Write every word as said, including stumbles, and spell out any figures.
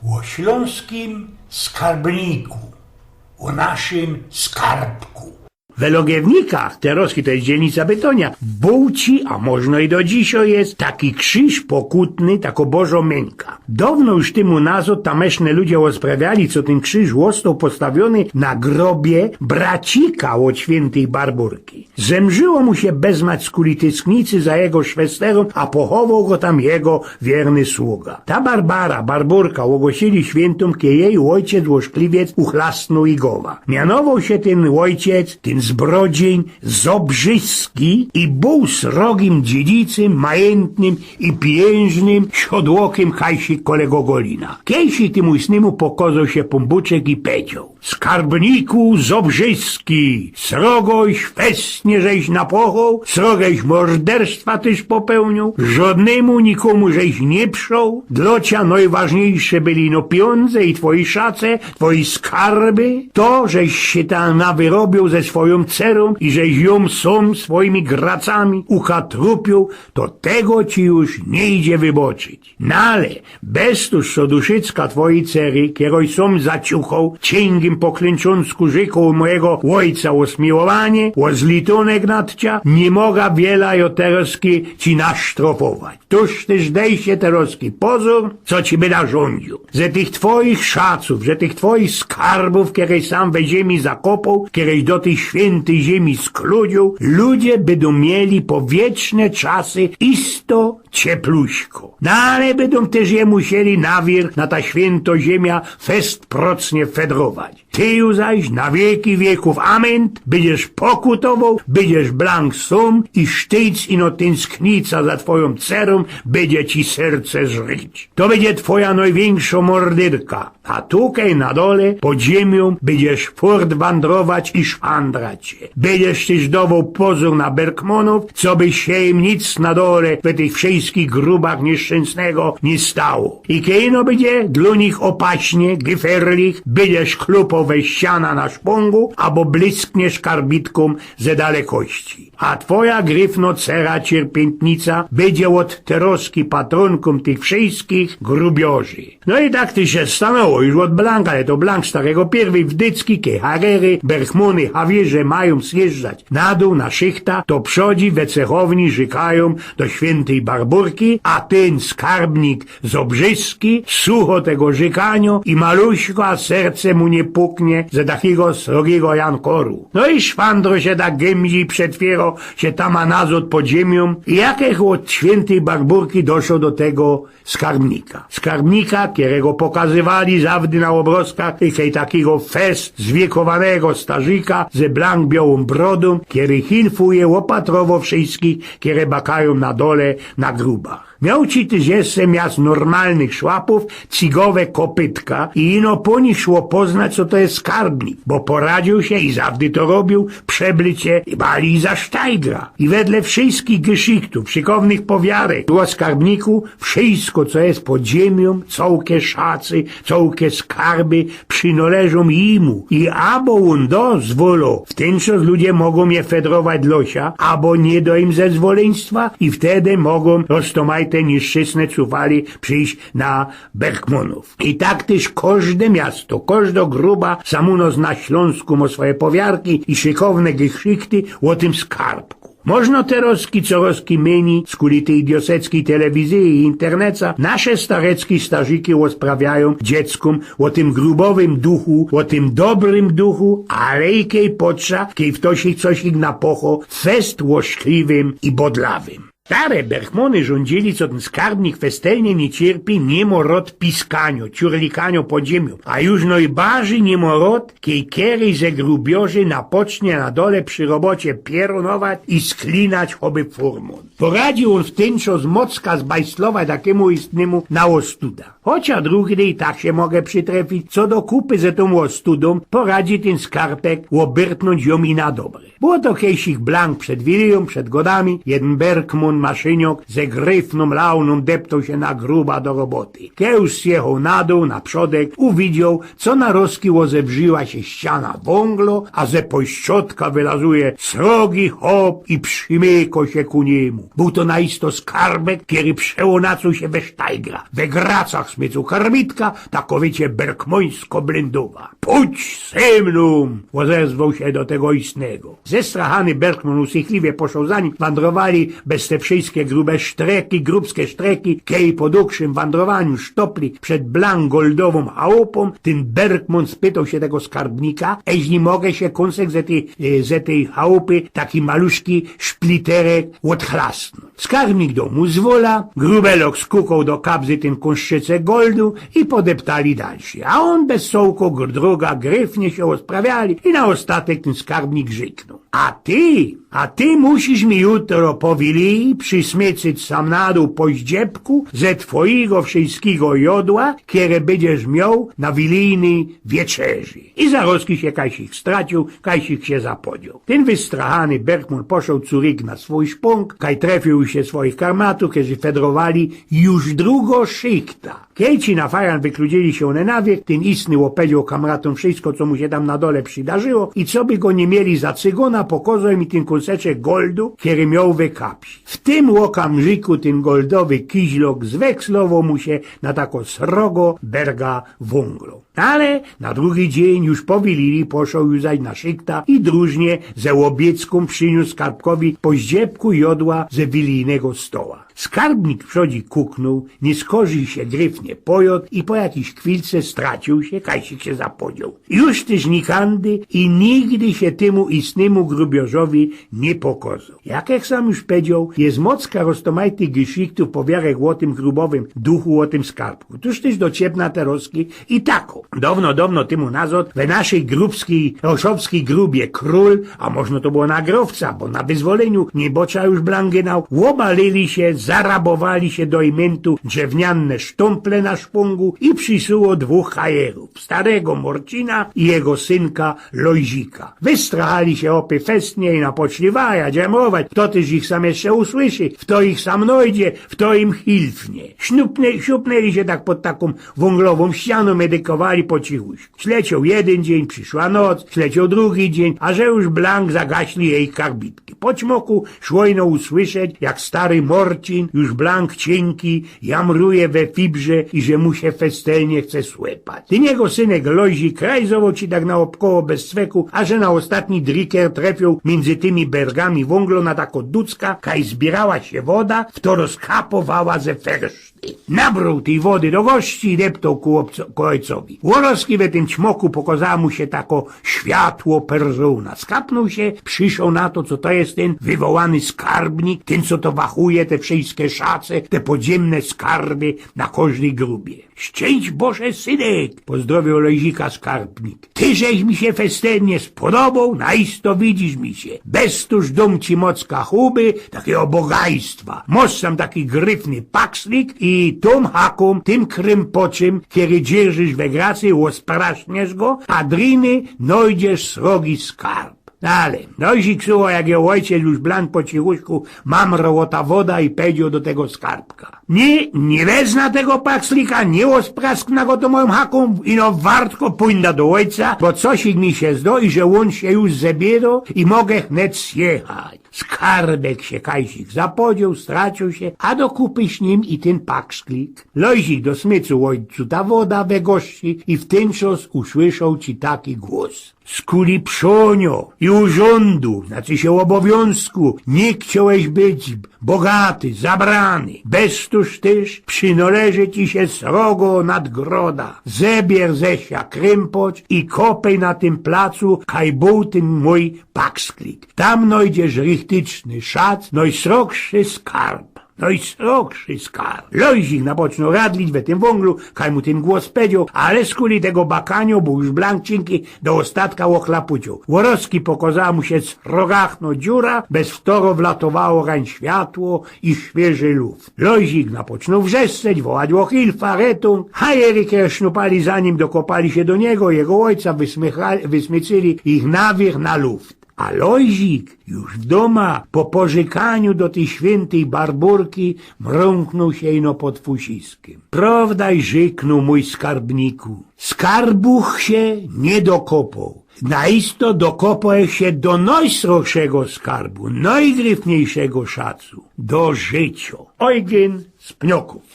Ô ślōnskim skarbniku, ô naszym skarbku. We Logiewnikach, terŏzki to je dzielnica Bytōnia, w Bōłci, a możno i do dzisiŏj je, taki krziż pokutny, takŏ Bożŏ Mynka. Downŏ już tymu nazŏd tamyszne ludzie ôsprawiali, co tyn krziż ôstoł postawiōny na grobie bracika ôd świyntyj Barbōrki. Zemrziło mu sie bez mać skuli tysknicy za jego szwesterōm, a pochowoł go tam jego wierny sługa. Ta Barbara, Barbōrka, ôgłosili świyntōm, kej jeji ôjciec ôszkliwiec uchlastnōł i gowa. Mianowoł sie tyn ôjciec, tyn zbrodzyń, Zobrzyski i bōł srogim dziedzicym, majyntnym i piyńżnym siodłokym kajsik kole Gogolina. Kejsik tymu istnymu pokŏzoł sie Pōnbōczek i pedzioł: „Skarbniku Zobrzyski, srogo i festnie żeś napochoł, srogo żeś morderstwa tyż popełniōł, żŏdnymu nikōmu żeś niy przoł, dlŏ cia nojważniyjsze byli ino piyōndze i twoje szace, twoje skarby, to żeś sie tam nawyrobioł ze swojōm cerōm i żeś jōm sōm swojimi gracami ukatrupiōł, to tego ci już niy idzie wyboczyć. No ale bez to, co duszycka twojij cery, keroś sōm zaciuchoł, ciyngiym po klynczōnsku rzykōł mojigo ôjca ô smiłowanie, ô zlitōnek nad cia, niy moga wiela jŏ terŏzki ci nasztrofować. Tōż tyż dej sie terŏzki pozōr, co ci byda rzōndziōł. Ze tych twojich szacōw, ze tych twojich skarbōw, kereś sam we ziymi zakopoł, kereś do tyj świyntyj ziymi skludziōł, ludzie bydōm mieli po wieczne czasy isto ciepluśko. No ale bydōm tyż je musieli na wiyrch na ta świyntŏ ziymia fest procnie fedrować. Ty ju zaś na wiyki wiyków, amen, bydziesz pokutowoł, bydziesz blank sōm i sztyjc ino tynsknica za twojōm cerōm bydzie ci serce żryć. To bydzie twoja nojwiynkszŏ mordyrka. A tukej na dole pod ziymiōm bydziesz furt wandrować i szwandrać. Bydziesz tyż dowoł pozōr na berkmōnōw, coby sie im nic na dole we tych wszyjskich grubach niyszczynsnego niy stało. I kej ino bydzie dlō nich ôpaśnie, gyferlich, bydziesz klupoł we ściana na szpōngu, abo blyskniesz karbitkōm ze dalekości. A twoja gryfno cera cierpiyntnica bydzie ôd terŏzki patrōnkōm tych wszyjskich grubiorzy. No i tak to sie stanoło, już ôd blank, ale to blank starego pierwyj, wdycki, kej harery, berkmōny, hawierze majōm zjeżdżać na dōł, na szychta, to przodzi we cechowni rzykajōm do świyntyj Barbōrki, a tyn skarbnik Zobrzyski sucho tego rzykaniŏ i maluśko, a serce mu niy puknie ze takigo srogigo jankoru. No i szwandro sie tak gymzi, przetwiyro sie tam a nazŏd pod ziymiōm i jakech ôd świyntyj Barbōrki doszoł do tego skarbnika. Skarbnika, kerego pokazywali zawdy na ôbrŏzkach, i kej takigo fest zwiykowanego starzika ze blank biołōm brodōm, kery hinfuje, ôpatrowoł wszyjskich, kere bakajōm na dole na grubach. Mioł ci tyż jeszcze miast normalnych szłapōw cygowe kopytka i ino po nich szło poznać, co to je skarbnik, bo poradziōł sie i zawdy to robiył, przeblycie i bali i za sztajdra. I wedle wszyjskich gyszichtōw, szykownych powiadek ô skarbniku, wszyjsko, co je pod ziymiōm, cołke szace, cołke skarby, przynŏleżōm jimu i abo ōn dozwolŏ, wtynczŏs ludzie mogōm je fedrować dlŏ sia, abo niy dŏ im zezwolyństwa i wtedy mogōm roztōmajte niyszczysne cufale przijś na berkmōnōw. I tak tyż kożde miasto, kożdŏ gruba, samō u nŏs na Ślōnsku mŏ swoje powiadki i szykowne gyszichty ô tym skarbku. Możno terŏzki corŏzki mynij, skuli tyj idioseckiej telewizyje i interneca, nasze starecki starziki ôsprawiajōm dzieckōm ô tym grubowym duchu, ô tym dobrym duchu, ale i kej potrza, kej ftoś ich coś ich napochoł, fest ôszkliwym i bodlawym. Stare berkmōny żōndziyli, co tyn skarbnik festelnie niy cierpi, niy mŏ rŏd piskaniŏ, ciurlikaniŏ pod ziymiōm, a już nojbardzij niy mŏ rŏd, kej keryś ze grubiorzy napocznie na dole przi robocie pierōnować i sklinać choby furmōn. Poradziōł ōn wtynczŏs mocka zbajstlować takymu istnymu na ôstuda. Chociŏż drugdy i tak sie mogã przitrefić, co do kupy ze tōm ôstudōm poradzi tyn skarbek ôbyrtnōńć jōm i na dobre. Było to kejsik blank przed Wilijōm, przed godami, jedyn berkmōn maszyniok ze gryfnōm launōm deptoł sie na gruba do roboty. Kej już zjechoł na dōł, na przodek, uwidzioł, co na rozki ôzewrziła sie ściana wōnglo, a ze pościodka wylazuje srogi chop i przimyko sie ku niymu. Bōł to naisto skarbek, kery przełōnacył sie we sztajgra. We gracach smycył karbitka, tako wiycie, berkmońsko blyndowa. „Pōdź ze mnōm!” ôzezwoł sie do tego istnego. Zestrachany berkmon usychliwie poszoł za nim, wandrowali bez te wszyjske grube sztreki, grubske sztreki, kej po dugszym wandrowaniu sztopli przed blank goldowōm chałupōm, tyn berkmon spytoł sie tego skarbnika, eźli moge sie kōnsek ze tyj, e, ze tyj chałupy, taki maluszki szpliterek ôdchlasnōńć. Skarbnik doł mu zwola, grubelok skukoł do kabzy tyn kōnszczycek goldu i podeptali dalsi. A ôn bez cołko gr-, droga gryfnie sie ôsprawiali i na ôstatek tyn skarbnik rzyknōł: „A ty, a ty musisz mi jutro po wiliji przismycyć sam na dōł po ździebku ze twojigo wszyjskigo jodła, kere bydziesz mioł na wilijnyj wieczerzy”. I zarozki sie Kajsik straciōł, Kajsik sie zapodzioł. Tyn wystrachany berkmon poszoł curyk na swōj szpōng, kaj trefiōł sie swojich karmatōw, kerzy fedrowali już drugo szychta. Kej ci na fajan wykludzili sie ône na wiek, tyn istny ôpedzioł kamratōm wszyjsko, co mu sie tam na dole przidarzyło i co by go niy mieli za cygōna, pokozoł im tyn kōnseczek goldu, kery mioł we kapsi. W tym ôkamrziku tyn goldowy kiźlok zwekslowōł mu sie na tako srogo berga wōnglo. Ale na drugi dziyń już po wiliji poszoł już zaś na szychta i drużnie ze ôbiecku prziniōs skarbkowi po ździebku jodła ze wilijnego stoła. Skarbnik przodzi kuknōł, niyskorzij sie gryfnie pojŏd i po jakijś chwilce straciōł sie, Kajsik sie zapodzioł. Już tyż nikandy i nigdy sie tymu istnymu grubiŏrzowi niy pokozoł. Jak, jak sam już pedzioł, je mocka roztomajtych geszichtōw po wiarech ô tym grubowym duchu, ô tym skarbku. Tōż tyż dociepna te rozki i tako. Downo, downo tymu nazŏd we naszyj grubskij, roszowskij grubie krōl, a możno to było nagrowca, bo na wyzwolyniu niy bocza już blank gynał, ôbalili sie, zarabowali sie do imyntu drzewniane sztōmple na szpōngu i przisuło dwōch hajerōw, starego Morcina i jego synka Lojzika. Wystrachali sie ôpy festnie i napoczli wajać, dziamować, fto tyż ich sam jeszcze usłyszy, fto ich sam nojdzie, fto im hilfnie. Siupneli sie tak pod takōm wōnglowōm ścianōm, medykowali po cichuś. Ślecioł jedyn dziyń, prziszła noc, ślecioł drugi dziyń, a że już blank zagaśli jej karbitki. Po ćmoku szło ino usłyszeć, jak stary Morcin, już blank ciynki, jamruje we fibrze i że mu sie festelnie chce słepać. Tyn jego synek Lojzik rajzowoł ci tak naôpkoło bez cweku, a że na ôstatni driker trefioł miyndzy tymi bergami wōnglo na tako ducka, kaj zbiyrała sie woda, fto rozkapowała ze fersz. Nabroł tyj wody do gorzci i deptoł ku ôjco-, ku ôjcowi. Ô rozki we tym ćmoku pokŏzała mu sie tako światło perzōna. Skapnōł sie, prziszoł na to, co to je tyn wywołany skarbnik, tyn, co to wachuje te wszyjske szace, te podziymne skarby na kożdyj grubie. „Szczynść Boże, synek!” pozdrowioł Lojzika skarbnik. „Ty żeś mi sie festelnie spodoboł, naisto widzisz mi sie. Beztōż dōm ci mocka huby, takigo bogajstwa. Mosz sam taki gryfny pakslik i tōm hakōm, tym krympoczym, kery dzierżysz we gracy, ôspraszniesz go, a driny nojdziesz srogi skarb”. Ale Lojzik suchoł, jak jego ôjciec już blank po cichuśku mamroł ô ta woda i pedzioł do tego skarbka: „Niy, niy wezna tego pakslika, niy ôspraskna go tōm mojōm hakōm, ino wartko pōnda do ôjca, bo coś mi sie zdo, iże ôn sie już zebiyroł i moge wnet zjechać”. Skarbek sie Kajsik zapodzioł, straciōł sie, a do kupy z nim i tyn pakslik. Lojzik dosmycył ôjcu ta woda we gorzci i w tyn czas usłyszoł ci taki głos: „Skuli przōnio i urzōndu, znaczy sie ôbowiōnzku, niy chciołeś być bogaty, zabrany, beztōż tyż przinoleży ci sie srogo nadgroda. Zebier ze sia krympocz i kopej na tym placu, kaj bōł tyn mōj paksklik. Tam nojdziesz richtyczny szac, nojsrogszy skarb. Nojsrogszy skarb”. Lojzik napocznōł radlić we tym wōnglu, kaj mu tyn głos pedzioł, ale skuli tego bakanio bōł już blank ciynki, do ôstatka ôchlapucioł. Ô rozki pokŏzała mu sie srogachno dziura, bez ftoro wlatowało rań światło i świyży luft. Lojzik napocznōł wrzeszczeć, wołać ô hilfa, retōng. Hajery, kere sznupali za nim, dokopali sie do niego, jego ôjca, wysmycha-, wysmycyli ich na wiyrch na luft. A Lojzik już w dōma po porzykaniu do tyj świyntyj Barbōrki mrōmknōł sie ino pod fusiskym. Prowdaj rzyknōł, mōj skarbniku. Skarbuch sie niy dokopoł. Na isto dokopołech sie do nojsrochszego skarbu, nojgryfniyjszego szacu, do życio. Ojgyn z Pniokōw.